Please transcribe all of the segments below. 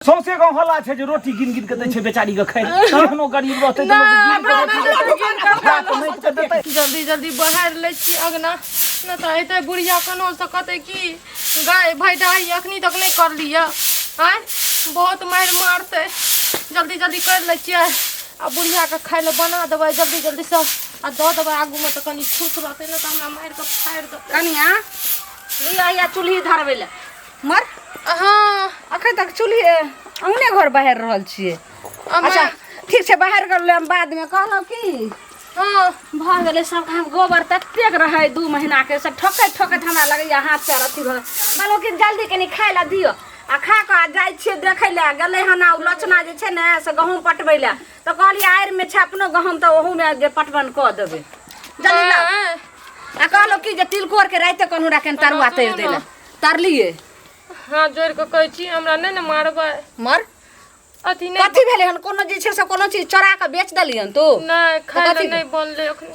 सौंसे गाँव हल्ला छै जे रोटी गिन गिन के दै छै बेचारी के खाइ लए। केहनो गरीब रहतै तऽ लोक गिन के रोटी देतै खा कऽ नापि कऽ देतै। जल्दी जल्दी बहारि लै छी अङ्गना, नहि तऽ अयतै बुढ़िया कोनो से कहतै कि गाय भैडाही अखनी तक नहि करलियै। आँय, बहुत मारि मारतै। जल्दी जल्दी करि लै छियै आ बुढ़ियाके खाइ लए बना देबै जल्दी जल्दीसँ आ दऽ देबै आगूमे तऽ कनि खुश रहतै, नहि तऽ हमरा मारि कऽ फाड़ि देतै। कनिया लिअ या चूल्ही धरबै लए। मर हाँ। अखन तक चूल्ही अंगने घर बहारि रहल छियै। अच्छा ठीक छै, बाहर कर लेब बादमे। कहलहुँ की, हाँ, भऽ गेलै सब काम। गोबर ततेक रहै 2 महीनाके, सब ठोकैत ठोकैत हमरा लगैया हाथ पैर अथी भऽ गेल। कहलहुँ कि जल्दी कनि खाइ लए दियौ आ खा कऽ आ जाइ छियै देखै लए। गेलै हन आ ओ लचना जे छै ने से गहूँम पटबै लए, तऽ कहलियै आड़िमे छै अपनो गहूँम, तऽ ओहूमे जे पटवन कऽ देबै। जल्दी लाउ। आ कहलहुँ कि जे तिलकोरके रातिे कहलहुँ रह कनि तरुआ तरि दै लए, तरलियै? हाथ जोड़ि कऽ कहै छी, हमरा नहि ने मारबै। मर अथी नहि। कथी भेलै हन? कोनो जे छै से कोनो चीज चोरा कऽ बेच देलियन तू? नहि, खाय लए कथी? नहि बनलै अखनी।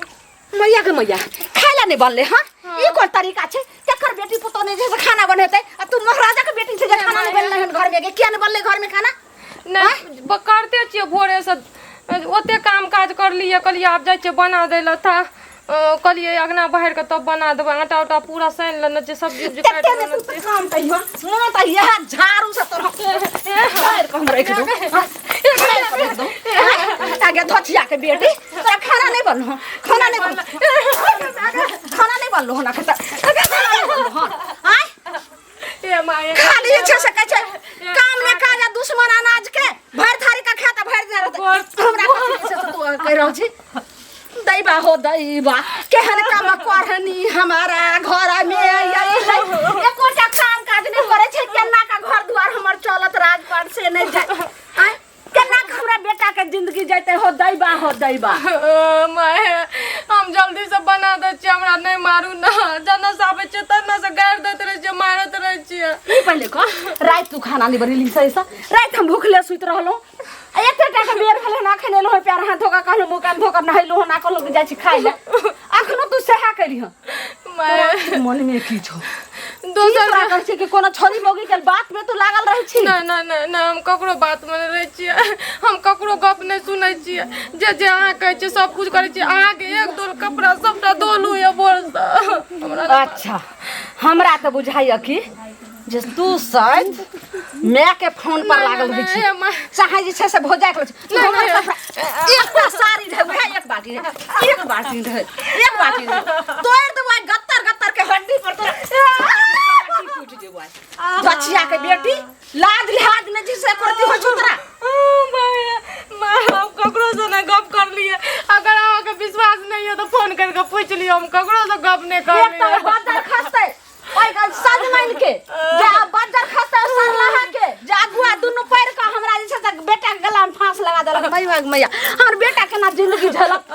मैया के मैया, खाय लए नहि बनलै? हँ, ई कोन तरीका छै? केकर बेटी पुतोह नहि जे छै से खाना बनेतै आ तू महाराजा के बेटी छै जे खाना नहि बनलै हन घरमे? गे, किया नहि बनलै घरमे खाना? नहि, करते छियै भोरेसँ ओते काम काज करलियै। कहलियै आब जाइ छियै बना दै लए, तऽ कहलियै अगना बहारि कऽ तब बना देबै। आटा उटा पूरा सानि लेने छियै, सब्जी उब्जी काटि कते ने लेने तू छियै। तऽ काम कहियो मोन तऽ इएह झाड़ू से तोरा मारि कऽ हम राखि दऊ, मारि कऽ राखि दऊ। आगे धोचिया के बेटी, तोरा खाना नहि बनलो? खाना नहि बनलो? खाना नहि बनलो हन अखन तक? खाना नहि बनलो हन? आँय? ए माय, खाली जे छै से कहै छै काम ने काज आ दुश्मन अनाज के। भरि थारी का खाता भरि दिन रहतै। हमरा कथी जे छै से तू कहि रहल छी? दैबा हो दैबा, केहन काम करनी हमारा घर में अइलै। एकोटा काम काज नहि करै छै। केना का घर दुआर हमर चलत राजपाट से नहि जाय? आँय, केना के हमरा बेटा के जिंदगी जैते? हो दैबा, हो दैबा। माय, हम जल्दी से बना दै छियै, हमरा नहि मारू ने। जना से आबै छियै तना से गारि दैत रहै छियै, मारैत रहै छियै। ई पहिले कह, राति तू खाना नहि बनेली सही से? राति हम भूखले सुति रहलहुँ आ एते टा के बेर भेलै हन, अखन एलहुँ हँ, पैर हाथ धोकऽ कहलहुँ, मुँह कान धोकऽ नहेलहुँ हन आ कहलहुँ कि जाइ छी खाइ लए। अखनो तू सएह करी हँ? माय, मनमे की छौ? दोसर तोरा कहै छै कि कोनो छोरी मौगी के बात में तू लागल रहै छी? नहि नहि नहि नहि, हम ककरो बात में नहि रहै छियै। हम ककरो गप नहि सुनै छियै। जे जे अहाँ कहै छियै सब कुछ करै छियै। अहाँके एक दो कपड़ा सबटा धोलू यऽ भोरसँ हमरा। अच्छा, हमरा तऽ बुझाइया कि जे तू शायद माय के फोन पर लागल रहै छी, चाहे जे छै से भौजाइ के नहि, हमर नहि। कपड़ा एकटा साड़ी रहै, उएह एक बाटी रहै, एक बाटी रहै, एक बाटी रहै। तोड़ि देबौ आइ गत्तर गत्तर के हड्डी पर तोरा हड्डी टूटि जेबौ आइ। बचिया के बेटी, लाज लिहाज नहि छै से करती होइ छौ तोरा? माय, हम ककरोसँ नहि गप करलियै। अगर अहाँके विश्वास नहि यऽ तऽ फोन करि कऽ पूछि लियौ, हम ककरोसँ गप नहि एक तऽ करलियै। बज्जर खसतै ओहि सजमनि के, जे आब बज्जर खसतै ओहि सरलाहा के, जे अगुआ दुनू पैर के हमरा जे छै से बेटा के गला में फांस लगा देलक। मैया मैया, हमर बेटा केना जिंदगी झेलत?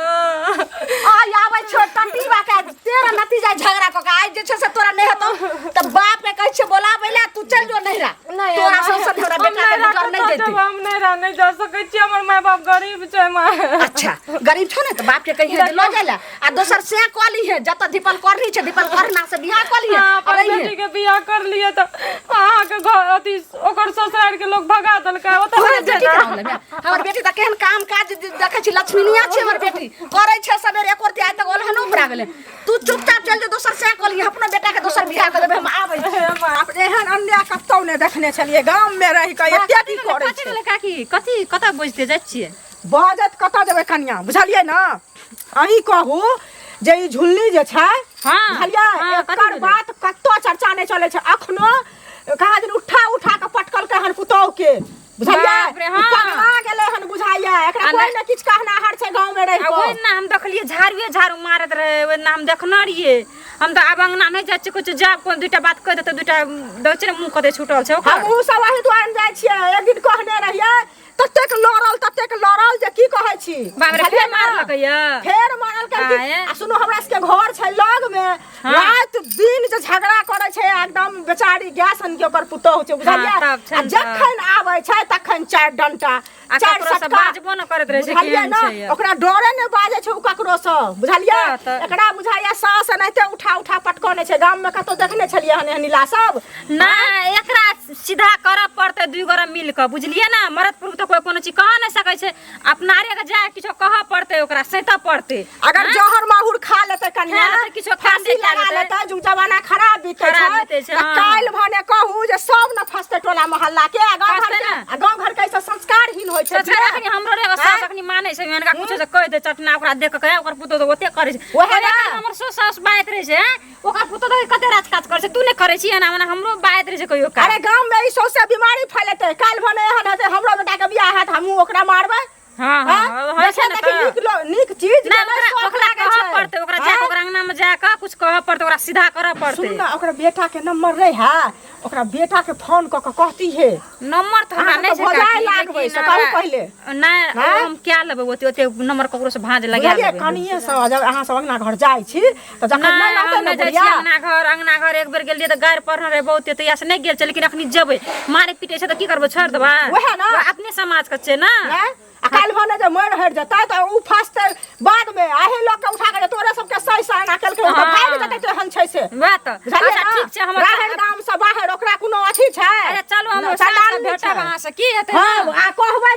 आइ आबै छौ टंटीबा के तेरा नतीजा झगड़ा कऽ के आइ जे छै से तोरा नहि हेतौ तऽ बाप के कहै छियै बोलाबै लए, तू चलि जो नैहरा। नहि, तोरा हम सब से हमरा बेटा के नैहरा गुजर नहि कतऽ जैतै। जेबै? हम नैहरा नहि जा सकै छी, हमर माय बाप गरीब छै माय। अच्छा, गरीब छौ ने तऽ बाप के कहिहे जे लऽ जाय लए आ दोसर से कऽ लीहे। जतऽ धीपल करनी छै, धीपल करना से बियाह कऽ लीहे। अहाँ अपन रहिहे। बेटी के बियाह कर लिए तऽ अहाँके घर अथी ओकर ससुराल के लोग भगा देलकै ओतऽ। हमर नहि बेटी छै केना होलै? हमर बेटी तऽ केहन काम काज देखै छी, लक्ष्मीनिया छै हमर बेटी। करै छै सबेरे, एको रत्ती आइ तक ओलहनो उपरा गेलै। तू चुपचाप चल जो, दोसर से कऽ लीहे, अपनो बेटा के दोसर बियाह कऽ देबै। हम आबै छी। बाप रे, एहन अन्याय कतौ नहि देखने छलियै। गाम मे रहि कऽ एते की करै कथी छै? भेलै काकी? कथी कतऽ बजिते जाइ छियै? बजत कतऽ जेबै कनिया, बुझलियै ने? अहीं कहू जे ई झुल्ली जे छै, बुझलियै? हाँ, कथी एकर भेलै? बात कतौ चर्चा नहि चलै छै। अखनो कहाँ दिन उठा उठा कऽ पटकलकै हन पुतोह के, बुझलियै? बाप रे, ई हाँ। पगला गेलै हन बुझाइया। एकरा आ कोई नहि- ने किछु कहनाहर छै गाँव मे रहि आ कऽ। ओहि ना हम देखलियै झाड़ुए झाड़ू मारैत रहै, ओहि ना हम देखने रहियै। हम तऽ आब अङ्गना नहि जाइ छियै। कहै छियै जायब, कोन दूटा बात कहि देतै, दूटा दै छै ने मुँह कतै छूटल छै ओकर। हमहूँ सब एहि दुआरे जाइ छियै। एक दिन कहने रहियै, ततेक लड़ल, ततेक लड़ल जे की कहै छी। बाप रे, बुझलियै फेर ने? मारलकै यऽ? फेर मारलकै की? आए। आ सुनू, हमरा सबके घर छै लग मे। राति दिन जे झगड़ा करै छै एकदम बेचारी गाय सन के ओकर पुतोहु छै, बुझलियै? तब छै आ ने। जखन आबै छै तखन अखन चारि डंटा आ चारि ककरो से सटका बाजबो न करैत रहै छै बुझलियै केहन ने छै ये। ओकरा डरे नहि बाजै छै ओ ककरोसँ बुझलियै तऽ- तऽ। एकरा बुझाइया सास एनाहिते उठा उठा पटकने छै गाममे कतौ देखने छलियै हन एहन नीला सब नहि एकरा सीधा करऽ पड़तै दुइ गोरा मिल कऽ बुझलियै ने मरद पुरुष तऽ कोइ कोनो चीज कह नहि सकै छै अपना आरे के जाय किछो कहऽ पड़तै ओकरा सैतऽ पड़तै अगर जहर माहुर खा लेतै कनिया खा लेतै, किछो फांसी कांडे कए लगा लेतै। लेतै जुग जमाना खराब बीतै खराब छै बीतै छै, तऽ हँ। काल्हि भने कहू जे सब ने फसतै टोला मोहल्ला के आ गाँव घर फसतै के ने। आ गाँव घर के एहिसँ संस्कारहीन होइ छै संस्कार अखनी हमरो रे सास अखनी मानै छै हुनका कुछो से कहि दे चटना ओकरा देख कऽ ओकर पुतोह तऽ ओते करै छै ओहे ने। ओहे हमर सास सास बाजैत रहै छै हैं? ओकर पुतोह तऽ कते राज काज करै छै तू नहि करै छी एना ओना हमरो बाजैत रहै छै कहियो काल अरे गाँव में ई सौंसे बीमारी फैलेतै काल्हि भने एहन हेतै हमरो बेटा के बियाह हैत हमहूँ ओकरा मारबै हाँ हाँ हाँ? होइ छै देखै ने देखी तऽ। नीक नीक चीज नहि के नहि ओकरा शौक ओकरा लागै कहऽ छै। पड़तै ओकरा जाके आँय? ओकरा अंगना में जाके कुछ कहऽ पड़तै ओकरा सीधा करऽ पड़तै सुन ना ओकरा बेटा के नंबर नहीं है ओकरा बेटा के फोन कऽ के कहती है नंबर तऽ हमरा अहाँ नहि तऽ छै भजाए काकी, लागबै, लेकिन से कहू पहिले। नहि आँय? हम क्या लेबै ओते ओते नंबर ककरो से भाँज लगा बुझलियै लेबै कनिये से जब अहाँ सब अंगना घर जाइ छी तऽ जखन नहि नहि हम रहतै ने नहि जाइ बुढ़िया छियै अंगना घर अंगना घर एक बेर गेलियै तऽ गारि पढ़ने रहै बहुते तहिया से नहि गेल छै लेकिन अखनी जेबै मारे पीटे छै तऽ की करबै छोड़ि देबै वएह ने। ओ अपने समाज के छै ने आँय? आ काल्हि भने जे मरि हरि जेतै तऽ ओ फसतै बादमे अही लोक के उठा के जे तोरे सबके सही सही एना केलकै ओ तऽ हाँ। भागि जेतै तेहन छै से वएह तऽ बुझलियै अच्छा ने? ठीक छै हमर राहरि गाम से बाहर ओकरा कोनो अथी छै अच्छा चलू हम न, साँझ चंडाल कऽ नहि भेटब छै। अहाँ से की हेतै हँ ने? आ कहबै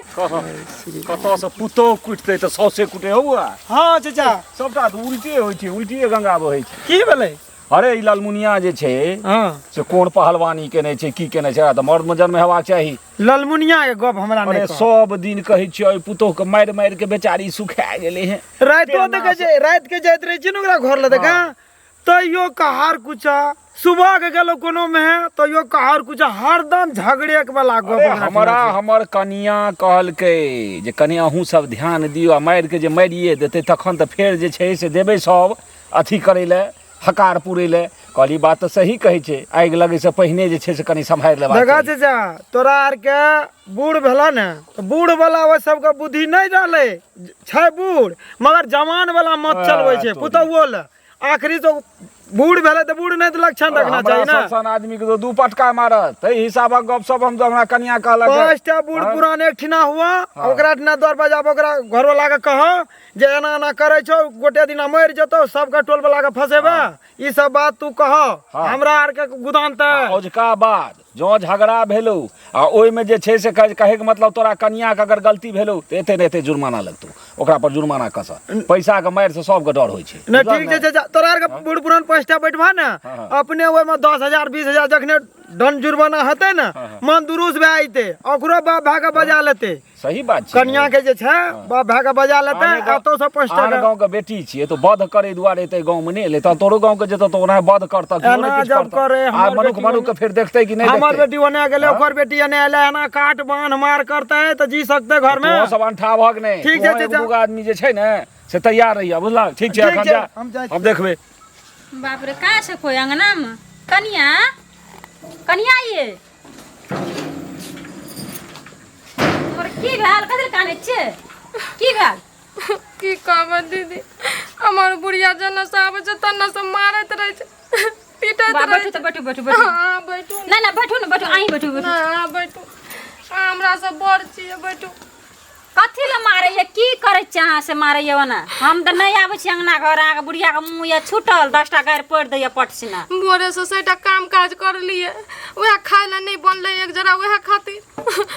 कतऽसँ पुतोह कुटतै तऽ सौसे कुटे हौआ हँ चाचा सबटा तऽ उल्टे होइ छै उल्टिए गंगा बहै छै की भेलै अरे ई ललमुनिया जे छै हँ से कोन पहलवानी केने छै की केने छै तऽ मर्द मजर में हेबाक चाही ललमुनिया के गप हमरा अरे नहि कह सब दिन कहै छियै ओहि पुतोह के मारि मारि के बेचारी सुखा गेलै हेँ रातिो देखै छै राति के जाइत रहै छी ने ओकरा घर लए देखा तैयो कहार कुचा सुबह के गेलो कोनो में है तैयो कहार कुचा हरदम झगड़े के वाला गप अरे ओकरा हमरा सुनै छै। हमर कनिया कहलकै जे कनि अहूँ सब ध्यान दियौ आ मारि के जे मारिए देतै तखन तऽ फेर जे छै से देबै सब अथी करै लए हकार पुरै लए कहली बात तऽ सही कहै छै आगि लगैसँ पहिने जे छै से कनि सम्हारि लेबाक देखा चाही चाचा तोरा आरके बूढ़ भेला ने तऽ बूढ़ वाला ओहि सबके बुद्धि नहि रहलै छै बूढ़ मगर जवान वाला मत चलबै छै तोरी। पुतहुओ लए आखिरी तो बूढ़ भेलै तऽ बूढ़ नहि तऽ लक्षण रखना हमरा चाही ने सब सन आदमी के तो दू पटका मारत ताहि हिसाबक गप सप हम तऽ हमरा कनिया कहलक हे। पाँचटा बूढ़ पुरान एक ठिना हुआ ओकरा ठिना दरवाजा पर ओकरा घरवाला के कह जे एना एना करै छौ गोटे दिना मरि जेतौ सबके टोल वाला के फसेबे ई सब बात तू कह हाँ। हमरा आर के गुदान तऽ औझका बाद जँ झगड़ा भेलौ आ ओहिमे जे छै से कहैके मतलब तोरा कनियाके अगर गलती भेलौ तऽ एते ने एते जुर्माना लगतौ ओकरा पर जुर्माना कस पैसाके मारिसँ सबके डर होइ छै नहि बुझलह ठीक ने? छै चाचा तोरा आरके बूढ़ पुरान 5टा बैठबा ने हाँ। अपने ओहिमे 10,000 20,000 जखने दंड जुर्माना हेतै ने मन दुरुस्त भए जेतै ओकरो बाप भाय के बजा लेतै सही बात छै कनिया के जे छै बाप भाय के बजा लेतै आने गाँव- एतौ से 5 आन टाका गाँव के बेटी छियै तो वध करे दुआरे एते गाँव में नहि एलै तऽ तोरो गाँव के जेतौ तऽ ओना वध करतऽ कि एना नहि किछु जब करतऽ। करे, आ हमर मनुख बेटी मनुख के फेर देखतै कि नहि हमर देखतै बेटी ओने गेलै ओकर बेटी एने एलै एना काट बान्ह मार करतै तऽ जी सकतै घर में तोहूँ सब अंठा भग नहि ठीक छै, तोहूँ एक चाचा। दूगो आदमी जे छै ने से तैयार रहिया बुझलक ठीक छै ठीक एखन छै, जा हम जाइ छी। हम देखबै बाप रे कहाँ छै कोइ अंगनामे कनिया कनिया ये हमर की भेल कथी कानै छियै की भेल की कहबै दीदी हमर बुढ़िया जेना से आबै छै तेना से मारैत रहै छै पीटैत बा, रहै बैठू छै तऽ बैठू बैठू बैठू हाँ बैठू नहि नहि बैठू ने बैठू अहीं बैठू बैठू ना बैठू अहाँ हमरा से बड़ छियै बैठू कथी लए मारैया की करै छियै अहाँ से मारैया ओना हम तऽ नहि आबै छी अंगना घर अहाँके बुढ़ियाके मुँह यऽ छूटल 10टा गारि पढ़ि दैया पटसिना भोरे से सैटा काम काज करलियै उएह खाय लए नहि बनलै एक जरा उएह खातिर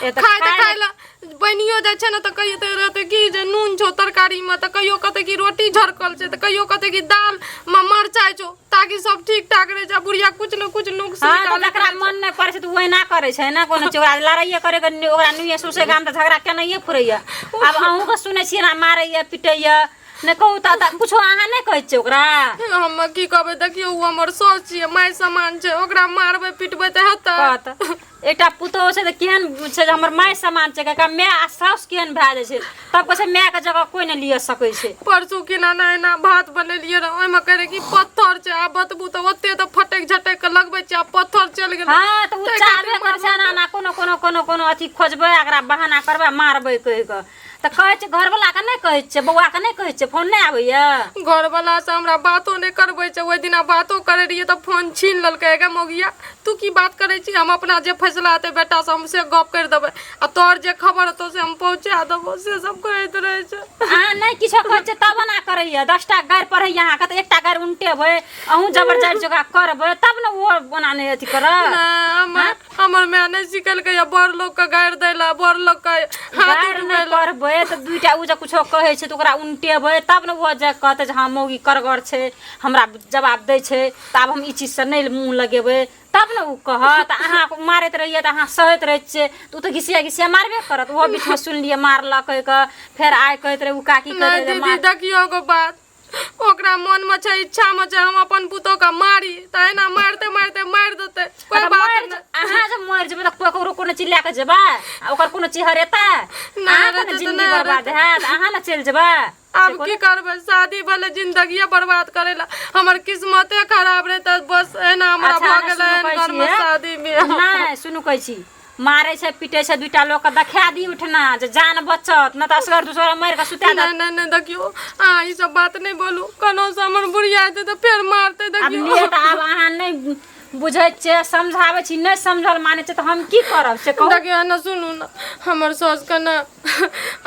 ए तऽ खाय तऽ खाय खाय लए बनियो जाइ छै ने तऽ कहियो तऽ रहतै की जे नून छौ तरकारीमे तऽ कहियो कहतै कि रोटी झरकल छै तऽ कहियो कहतै कि दालमे मरचाइ छौ ताकि सब ठीक ठाक रहै छै आ बुढ़िया कुछ ने कुछ नुक्स हाँ तऽ निकालैत जकरा रहै छै। मन नहि पड़ै छै तऽ ओहिना करै छै ने कोनो चीज ओकरा लड़ाइए करैके ओकरा नुए सौंसे गाम तऽ झगड़ा केनाइए फुरैया आब अहूँके सुनै छियै एना मारैया पिटैया नहि कहू तऽ तऽ कुछो अहाँ नहि कहै छियै ओकरा हम की कहबै देखियौ ओ हमर साउस छियै माय समान छै ओकरा मारबै पिटबै तऽ हेतै कहत एकटा पुतोहु छै तऽ केहन छै जे हमर माय समान छै कका माय आ साउस केहन भए जाइ छै तब कहै छै मायके जगह कोइ नहि लिअ सकै छै परसू किना ना एना भात बनेलियै रहए ओहिमे कहै रहै कि पत्थर छै आ बतबू तऽ ओते तऽ फटकि झटकि कऽ लगबै छियै आ पत्थर चलि गेलै हँ तऽ ओ ताहि चाहबे खातिर करै छै एना एना कोनो कोनो कोनो कोनो अथी खोजबै एकरा बहाना करबै मारबै कहि कऽ तऽ कहै छै घरवला के नहि कहै छियै बौआ के नहि कहै छियै फोन नहि आबैया घरवला से हमरा बातो नहि करबै छै ओहि दिना बातो करै रहियै तऽ फोन छीन लेलकै गे मौगिया तू की बात करै छी हम अपना जे फैसला हेतै बेटासँ हम से गप करि देबै आ तोहर जे खबर हेतौ से हम पहुँचा देबौ से सब कहैत रहै छै अहाँ नहि किछो कहै छियै तब एना करैया 10टा गारि पढ़ैया अहाँके तऽ एकटा गारि उनटेबै अहूँ जबरदस्ती जोगा करबै तब ने ओहो ओना नहि अथी करत नहि, हमर हमर माय नहि सिखेलकै या बड़ लोकके गारि दै लए बड़ लोकके हाथ गारि उठबै नहि लए पढ़बै तऽ दुइटा ओ जे कुछो कहै छै तऽ ओकरा उनटेबै तब ने ओहो जे कहतै जे हँ मौगी करगर छै हमरा जवाब दै छै तऽ आब हम ई चीजसँ नहि मुँह लगेबै तब ने ओ कहत अहाँ मारैत रहियै तऽ अहाँ सहैत रहै छियै तऽ ओ तऽ घिसिया घिसिया मारबे करत ओहो बीचमे सुनलियै मारलक कहि कऽ फेर आइ कहैत रहै ओ काकी कहैत नहि रहै जे दीदी मार देखियौ एगो बात ओकरा मनमे छै इच्छामे छै हम अपन पुतोहके मारी तऽ एना मारिते मारिते मारि देतै कोइ तऽ बात मरि नहि अहाँ जे मरि जेबै तऽ कोइ ककरो कोनो चीज लए कऽ जेबै आ ओकर कोनो चीज हरेतै अहाँके ने हेतै तऽ जिंदगी नहि बर्बाद हैत अहाँ ने चलि जेबै आब की करबै शादी भेलै जिंदगिए बर्बाद करै लए हमर किस्मते खराब रहै तऽ बस एना हमरा अच्छा, भऽ अहाँ गेलै सुनू एहन कहै घरमे छियै। शादी बियाह नहि सुनू कहै छी मारै छै पीटै छै दुइटा लोकके देखा दी उठना जे जान बचत नहि तऽ असगर दुसगर मारि कऽ सुता देत नहि नहि नहि देखियौ अहाँ ई सब बात नहि बोलू कोनो से हमर बुढ़िया एतै तऽ फेर मारतै आब देखियौ लिअ तऽ आब अहाँ नहि बुझै छियै समझाबै छी नहि समझल मानै छै तऽ हम की करब से कहू देखियौ ने सुनू ने हमर सासुके ने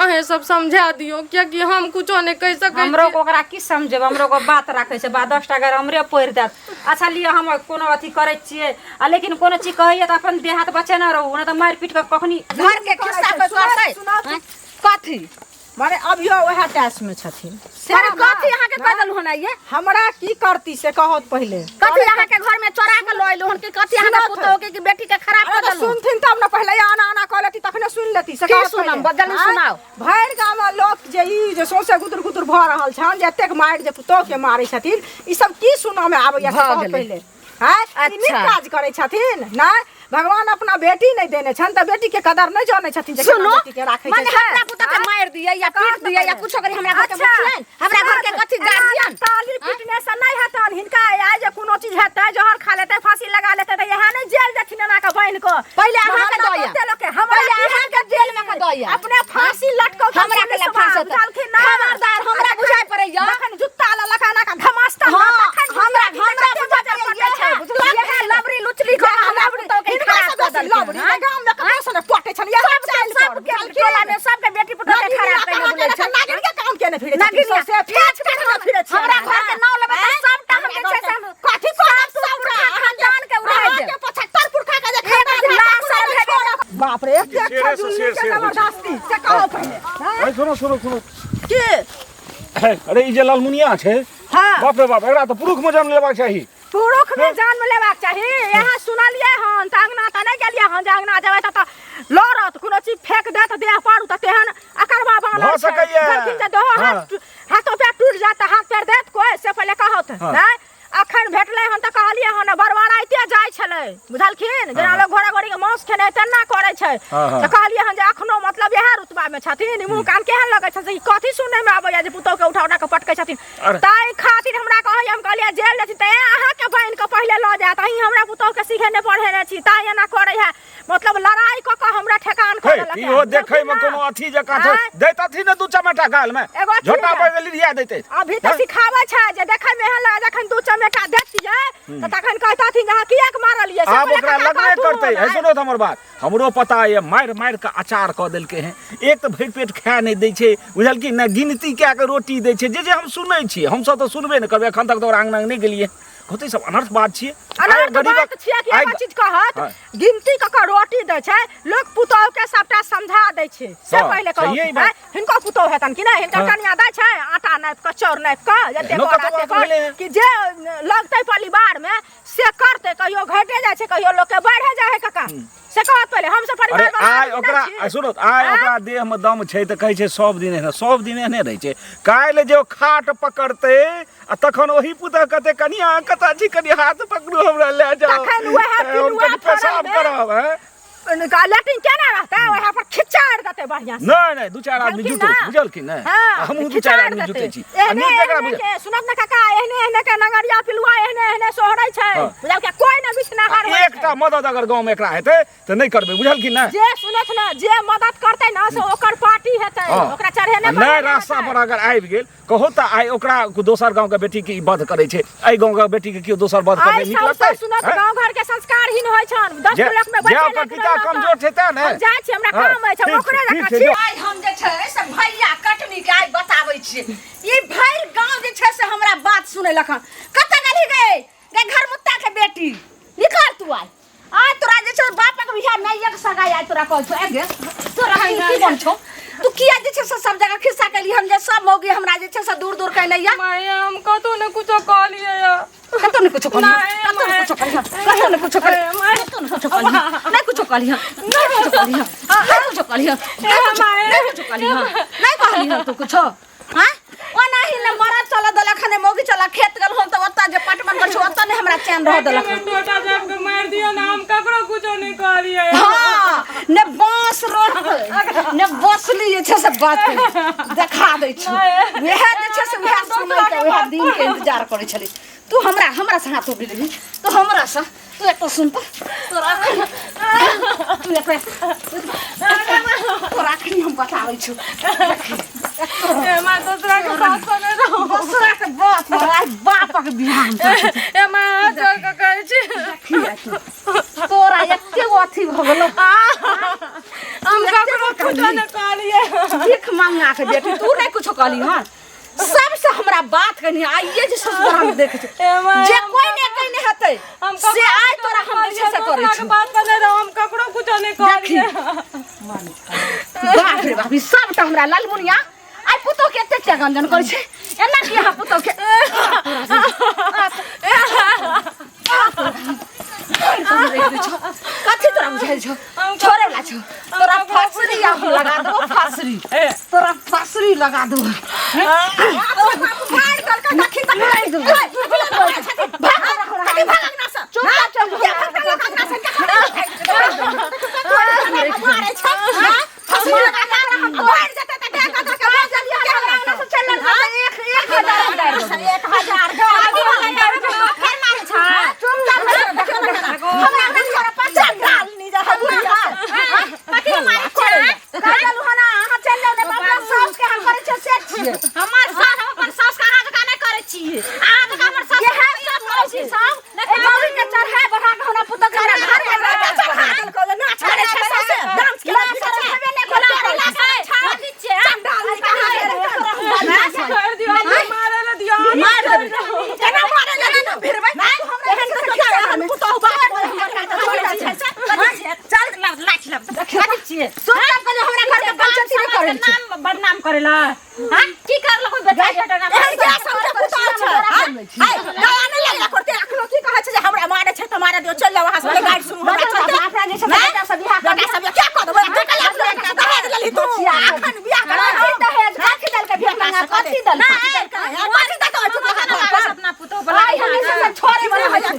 अहें सब समझा दियौ कियाकि हम कुछो नहि कहि सकै हमरो छी ओकरा की समझेबै हमरो के बात राखै छै बा 10टा गारि हमरे पढ़ि देत अच्छा लिअ हम कोनो अथी करै छियै आ लेकिन कोनो चीज कहैया तऽ अपन देह हाथ बचेने रहू नहि तऽ मारि पीट कऽ कखनी घर के खिस्सा कोइ करतै सुनाउ आँय? कथी माने अभियो वएह टैस में छथिन से अरे ना, कथी अहाँके कह देलहुँ हन ये हमरा की करती से कहत पहिले कथी अहाँके घर में चोरा के लऽ एलहुँ हन कि कथी अहाँके सुनत। पुतोह के कि बेटी के खराब अरे कऽ तऽ देलहुँ सुनथिन तब ने पहिले आना आना कऽ लेती तखने सुनि लेती से की कहत सुनम? पहिले। बदलू आँय? सुनाउ। भरि गाम मे लोक जे ई जे सौंसे गुदुर गुदुर भऽ रहल छनि जे एतेक मारि जे पुतोह के मारै छथिन ई सब की सुनऽ मे आबैया से भऽ कहत गेलै। पहिले आँय? ई नीक अच्छा। काज करै छथिन नहि भगवान अपना बेटी नहि देने छनि तऽ बेटी के कदर नहि जानै छथिन जे केना सुनू बेटी के राखै छै माने से। हमरा पुतोह के आँय? मारि दियै या पीट दियै या कुछो करी हमरा घर के अच्छा, मुखिया हमरा घर के कथी गार्जियन ताली पीटने से नहीं हेतन हिनका आइ जे कोनो चीज हेतै जहर खा लेतै फांसी लगा लेतै तऽ इएह नहि जेल जेथिन एना के बान्हि कऽ पहिले अहाँके मोहल्ला दऽ कते लोकके हमरा पहिले की अहाँके जेल में के दऽ अपने फांसी लटकौ हमरा के लए फांसी बुझलखिन ना खबरदार हमरा बुझाइ पड़ैया जखन जुत्ता लऽ लऽ कऽ एना कऽ घमासता हाँ, तखन हमरा बुझिया हमरा कि बुझा कते पड़ैया पटै छै बुझलक इएह लबरी लुचली कऽ हमरा पुतोह के हिनका खराब सब कऽ बेसी देलखिन लबरी ने गाम में ककरो से ने पटै छनि इएह सबके चालि पर सबके बुझलखिन? टोला में सबके बेटी पुतोह के नागिन खराब बिना कइले कहाँ बोलै के छै नागिन के काम केने फिरै छथिन नागिनिया सौंसे फेच फेच के फिरै छियै हमरा घर के नाव लेबै तऽ सबटा हम जे छै से हम कथी करब सब सबटा खानदान के उड़ा अहाँके देब 75 पुरखा के जे एक खानदान लाश है, आर भेबे बाप रे एते शेरे अच्छा से जुल्मी शेर के शेर होइ छै। जबरदस्ती से कहो पहिले हाँ? अरे सुनो सुनो सुनो के अरे ई जे लालमुनिया छै हाँ बाप रे बाप एकरा तऽ पुरुख में जन्म लेबाक चाही पुरुख में जन्म लेबाक चाही यहाँ सुनलियै हन तऽ अङ्गना तऽ नहि गेलियै हन जे अङ्गना जेबै तऽ लड़त कोनो चीज फेंक देत देह पर तऽ तेहन अकरबा बानर भऽ छै। सकैए। कहलखिन जे देहो हाँ। हाथ हाथो पैर टूटि जायत तऽ हाथ पैर देत कोइ से पहिले कहत हाँ। नहि अखन भेटलै हन तऽ कहलियै हन बड़बड़ाइते जाइ छलै बुझलखिन जेना लोक घोड़ा घोड़ी के मांस खेने तेना करै छै हाँ, हाँ। तऽ कहलियै हन जे अखनो मतलब इएह रुतबा मे छथिन ई मुँह कान केहन लगै छै से ई कथी सुनै मे आबैया जे पुतोह के उठा उठा के पटकै छथिन अरे। ताहि खातिर हमरा कहैया हम कहलियै जेल जेथिन तऽ अहाँके बान्हि कऽ पहिले लऽ जायत अहीं हमरा पुतोह के सिखेने पढ़ेने छी ताहि एना करै है मतलब लड़ाई कऽ कऽ हमरा ठेकान कऽ हे देलक इहो देखै मे कोनो अथी जकाँ छै आँय? दैतथिन ने दू चमेटा गाल मे एगो अथी झोटा है। पर लिरिया दैते अभी तऽ सिखाबै छै जे देखै मे एहन लगे जखन दू चमेटा देतियै तऽ तखन कहतथिन जे अहाँ किएक मारलियै से आब पहिले ओकरा कका लगबे कहथुन, करतै है आँय? सुनो तऽ हमर बात हमरो पता यऽ मारि मारि कऽ अचार कऽ देलकै हेँ एक तऽ भरि पेट खाए नहि दै छै बुझलखिन ने गिनती कए कऽ रोटी दै छै जे जे हम सुनै छियै हमसभ तऽ सुनबे नहि करबै एखन तक तऽ ओकरा अङ्गना नहि गेलियै कहतै सब अनर्थ बात छियै आइ अनर्थ गरीबक बात छियै कि आइ एगो चीज कहत हाँ। गिनती कऽ कऽ रोटी दै छै लोक पुतोह के सबटा समझा दै छै से हाँ, पहिले कहू सहिए ई बात। आँय, हिनको पुतोह हेतन कि नहि हिनकर हाँ। कनिया दै छै आटा नापि कऽ चाउर नापि कऽ जते एहनो गोरा कतौ ते बात भेलै हँ? कि जे लगतै परिवार में से करतै कहियो घटे जाइ छै कहियो लोक के बढ़े जाइ है काका से कहत पहिले हम सब अरे परिवार वाला आइ आदमी ओकरा नहि छी। आइ सुनो आइ आँय? ओकरा देह में दम छै तऽ कहै छै सब दिन एहने सब दिन एहने रहै छै काल्हि जे ओ खाट पकड़तै आ तखन ओही पुतह कहतै कनिया कतऽ छी कनि हाथ पकड़ू हमरा लए जाउ तखन वएह हम पिलुआ कनि पेशाब फड़ल मे- करब हैं लेटिन केना रहतै ओएह पर खिचाड़ देतै बढ़िया से। नहि नहि दू चारि आदमी बुझलखिन जुटो ना? बुझलखिन ने हाँ, हमहूँ दू चारि खिचाड़ आदमी देतै। जुटै छी आ एहने नीक जकरा एहने बुझ के सुनत ने काका एहने एहने के नंगरिया पिलुआ एहने एहने सोहरै छै हाँ। बुझलकै कोई ने बिछनाहार होइ छै। एकटा मदद अगर गाँवमे एकरा हेतै तऽ नहि करबै बुझलखिन ने जे सुनत ने जे मदद करतै ने से ओकर पार्टी हेतै हाँ। ओकरा चढ़ेने आ नहि बढ़ेने रास्ता हेतै। पर अगर आबि गेल कहो तऽ आइ ओकरा दोसर गाँवके बेटीके ई वध करै छै एहि गाँवके बेटीके केओ दोसर वध करबै आइ नीक सब लगतै सब सुनत हैं? गाँव घर के संस्कारहीन होइ छन 10 जे ब्लॉक में जे बैठे ओकर पिता कमजोर छै तें ने हम जाइ छी हमरा हाँ, काम अछि हम ठीक ओकरे छै, ठीक जकाँ छै, छी जाउ। आइ हम जे छै से भैया कटनी के आइ बताबै छियै ई भरि गाँव जे छै से हमरा बात सुनेलक हन कतऽ गेलही गे गे घर मुत्ता के बेटी निकल तू आइ आइ तोरा जे छै बापक बियाह नहि एक सगाई आइ तोरा कहै छौ आइ गे तोरा की की बन छौ तू किया जे छै से सब जगह खिस्सा केली हम जे सब मौगी हमरा जे छै से दूर दूर कहने या माय हम कतौ ने कुछो कहलियै या कतौ ने कुछो कहलियै नहीं, कतौ ने माय। कुछो कहलियै कतौ ने कुछो कहलियै माय। कतौ ने कुछो कहलियै नहि कुछो कहलियै नहि कुछो कहलियै नहि कुछो कहलियै नहि कुछो नहि कुछो कहलियै नहि कहलियै तू कुछो हाँ ओनाही ने मरद चल देलक हन मौगी चल खेत गेल हम तऽ ओतऽ जे पटवन पर छौ ओतऽ नहि हमरा चैन रह देलक हन। टोटा जाब के मारि दियौ ने हम ककरो कुछो नहि कहलियै हाँ ने बांस रोपतै ने बसली जे छै से बात देखा दै छौ वएह जे छै से वएह सुनै के वएह दिन के इंतजार करै छली तू हमरा हमरा से हाथ उठि लेबही तू हमरा से तू एतऽ सुन तऽ तोरा अखन तू एतऽ तोरा अखनी हम बताबै छौ ए माय दोसरा के बात सुनै रहू दोसरा के बाप पर आइ बापक बियाह हम करै छी। ए माय हाथ जोड़ के कहै छी देखी आइ तू। तोरा एते गो अथी भऽ गेलौ हम ककरो कुछो नहि कहलियै भीख मंगा के बेटी तू नहीं कुछो कहली हन सबसे हमरा बात कहनी आइए जे ससुर हम देख ए माय, जे हम कोई ने कहने हेतै हम से आइ तोरा हम जे छै से करै दोसरा के छी बात सुनै रहू हम ककरो कुछो नहि देखी कहलियै बाप रे बाप ई सबटा हमरा लालमुनिया आइ पुतोह के एते किया गंजन करै छै एना किया अहाँ पुतोह के कथी तोरा बुझाइ छौ छोड़े वाला छौ तोरा फांसरी हम लगा देबो फांसरी तोरा फांसरी लगा देबो मार देलकै देखी तऽ मारि देबो भाग भाग अंगना से चुप चुप भाग अंगना से मारे छै फांसरी लगा के मार जेतै तऽ देह कऽ के मार जल्दी हमरा अंगना से चल एक एक हजार फेर मारे छै चुप हमरा अंगना से तोरा पचास डालनी जा कथी मारे छै कहलु हन अहाँ चल जाउ ने अपना सास के हम करै छियै से छियै हमर सास हम अपन सास के अहाँ जकाँ नहि करै छियै अहाँ जकाँ हमर सास इएह सब करै छी सब ए मौरी के चढ़ा बढ़ा के हमरा पुतोह के हमरा घर के बेटा चढ़ा देलकौ जे नाच करै छै सौंसे डांस के नाच करै छै ने कोना करै छै चंडाल कहाँ छोड़ि दियौ हमरा मारै लए दियौ मार देबै केना मारे लए ना भिड़बै हमरा एहन तऽ क्या हम पुतोह बात चल लाठी लब कथी छियै चुपचाप कहलियै हमरा घर के बेइज्जती नहि करै छै नाम बदनाम करेला हां की करलक ओइ बेटा बेटा नाम एहन क्या सबके पुतोह छै आइ दवा नहि लगला करते अखनो की कहै छै जे हमरा मारे छै तऽ मारे दियौ चल जाउ अहाँ सब गाइड सुनू हमरा चलते अपना जे छै बेटा सब बियाह बेटा सब क्या कऽ देबै तू कल अपना दहेज लेलही तू अखन बियाह करा कथी दहेज कथी देलकै भीख मंगा कथी देलकै कथी देतौ चुप रह अपना पुतोह बला आइ हम ई सब छोड़े वाला होइ छै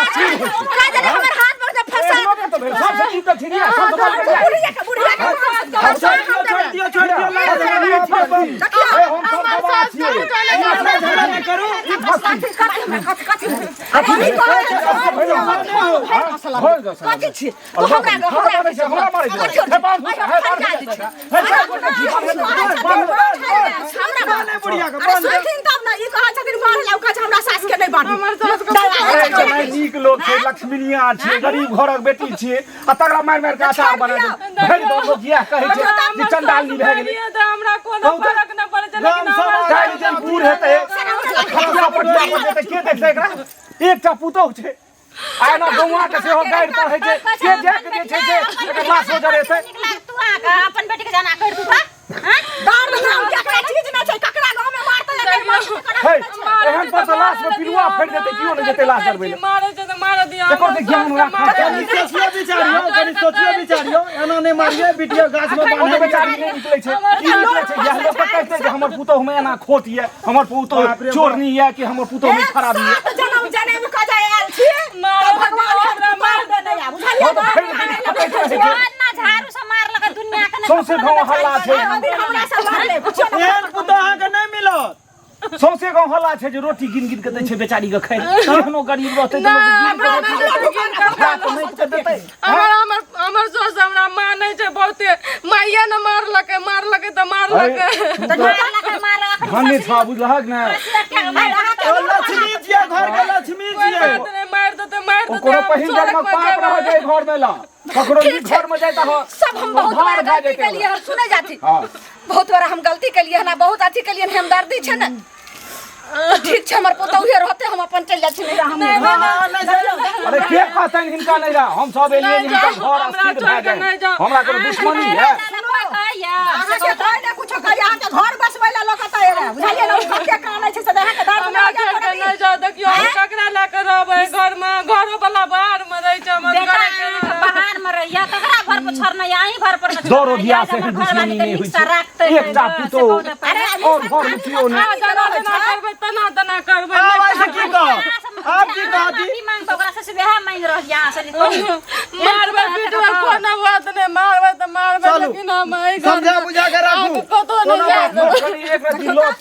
हमर हाथ पर जे फंसा बुढ़िया के बुढ़िया के छोड़ दियौ छोड़ दियौ झगड़ा नहि करू कथी छी तू हमरा हमरा नहि बुढ़िया के बंद सुनथिन तब ने ई कहै छथिन मारे ला ओ कहै छै हमरा सास के नहि बान्हू हमर सास के नीक लोक छै लक्ष्मीनिया छियै गरीब घरक बेटी छियै आ तकरा मारि मारि के अचार बना दे भरि गाँव लोक इएह कहै छै जे चंडालनी भए गेलै तऽ हमरा कोनो कहू तऽ। फरक नहि पड़ै छै लेकिन गाम सब हमर काल्हि जब बूढ़ हेतै खटिया पटिया पर जेतै के देखतै एकरा एकटा पुतोहु छै आ एना गौआँ के सेहो गारि पढ़ै छै के जाय के जे छै से एकर लाशो जरेतै नीक लागत तू अहाँके अपन बेटी के जाना कर दू तऽ दार नाम के चीज नहि छै ककरा गाँव में मारतै या नहि हे, एहन पर तऽ लाश में पिलुआ फाड़ि देतै, केओ नहि जेतै लाश जरबै लए। मारे छै तऽ मारे दियौ। एकर तऽ ज्ञान राखऽ कनि सोचियो विचारियो, कनि सोचियो विचारियो, एना नहि मारियो बिटिया, गाछ में ओ तऽ बान्है। बेचारी नहि निकलै छै, की निकलै छै? इएह लोक तऽ कहतै जे हमर पुतोहु में एना खोट यऽ, हमर पुतोहु बाप रे बाप। चोरनी यऽ, कि हमर पुतोहु में खराबी यऽ। सात जनम जनम कऽ जाय आयल छी तऽ भगवान एहन मार देने या, बुझलियै? हँ तऽ फेर खटैत रहै छै। ना झाड़ू से मारलक दुनिया के। सौंसे गाँव हल्ला छै। हमरा से लड़ले पुछियो ने। एहन पुतोह अहाँके नहि मिलत। सौंसे गाँव हल्ला छै जे रोटी गिन गिन के दै छै बेचारी के खाइ। केहनो गरीब रहतै तऽ लोक गिन के रोटी देतै, खा कऽ माटि के देतै। हमर हमर हमर सास हमरा मानै छै बहुते। माइये ने मारलकै, मारलकै तऽ मारलकै। धन्य छह, बुझलहक ने? ओ लक्ष्मी छियै, घर के लक्ष्मी कोइ छियै। बात नहि, मारि देतै, मारि ओ देतै। कोनो हम पहिल सड़क जन्मक पर पाप जेबै। रह जाय घर में ला ककरो नीक घर में जाय तऽ सब हम बहुत उद्धार बार भए गलती जेतै। केलिए हन, सुनै जाती? हाँ। बहुत बार हम गलती केलिए हन आ बहुत अथी केलिए हन। हमदर्दी छै ने, ठीक छै, हमर पुतौहे रहते, हम अपन चलि जाइ छी नैहरा, हम हाँ, हाँ, नहि जाइयो। अरे के कहतनि हिनका नहि रह? हम सब एलियै जे हिनकर घर हमरा अस्थिर छोड़ि भए कऽ नहि जाय। जाउ। हमरा कोनो दुश्मनी है? अहाँके कोइ ने कुछो कहैया, अहाँके घर बसबै लए लोक एतऽ एलै, बुझलियै ने? ओ कते कानै छै से अहाँके दर्द हमरा नहि छोड़ि कऽ नहि जाउ। देखियौ, हम ककरा लए कऽ रहबै घरमे? घरो वाला बाहरमे रहै छै, हमर बेटा घरे के अहाँके बाहर में रहैया, ककरा घर पर छोड़ने या अहीं घर पर ने? दौड़ो धिया से एहन दुश्मनी नहि होइ छै। एकटा पुतोहु और घर में केओ नहि। जेना जेना करबै तेना तेना करबै। आब ऐसे की कह, आब की कहती? माफी मांग ओकरा से, वएह मांगि रहल यऽ अहाँ से। कहू। मारबै पिटबै कोनो बात नहि, मारबै तऽ मारबै। चलू, लेकिन हम एहि समझा बुझा के राखू। कतौ नहि कोनो बात जायब। कनि एक रत्ती लोक